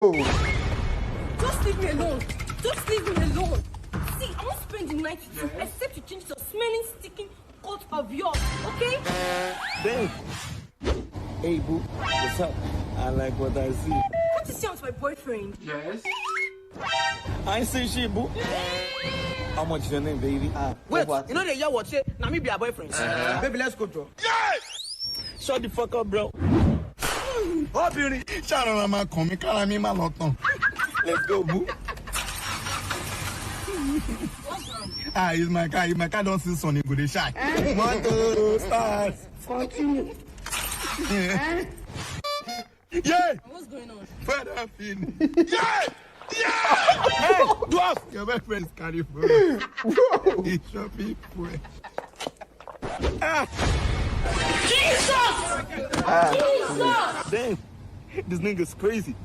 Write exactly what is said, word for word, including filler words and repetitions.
Just leave me alone. Just leave me alone. See, I won't spend the night with you except you change your smelling, stinking coat of yours, okay? Babe. Hey, boo. What's up? I like what I see. Can't you see I'm with my boyfriend? Yes. I ain't seen shit, boo. How much is your name, baby? Ah, Wait, what? You know the year what say, "Na me be her boyfriend." Baby, let's go, draw. Shut the fuck up, bro. Obìnrin. Ṣàrọ̀ máa kàn mí, kára mi máa lọ tán. Let's go, boo. Ah, is my car, is my car don see sun, e go dey shine. Motor stars. Continue. Yeah, What's going on? father fin. Yeah, yeah. Hey, dwarf, your boyfriend is carry phone. He's shopping for. Ah, Jesus! Jesus! Damn, this nigga's crazy.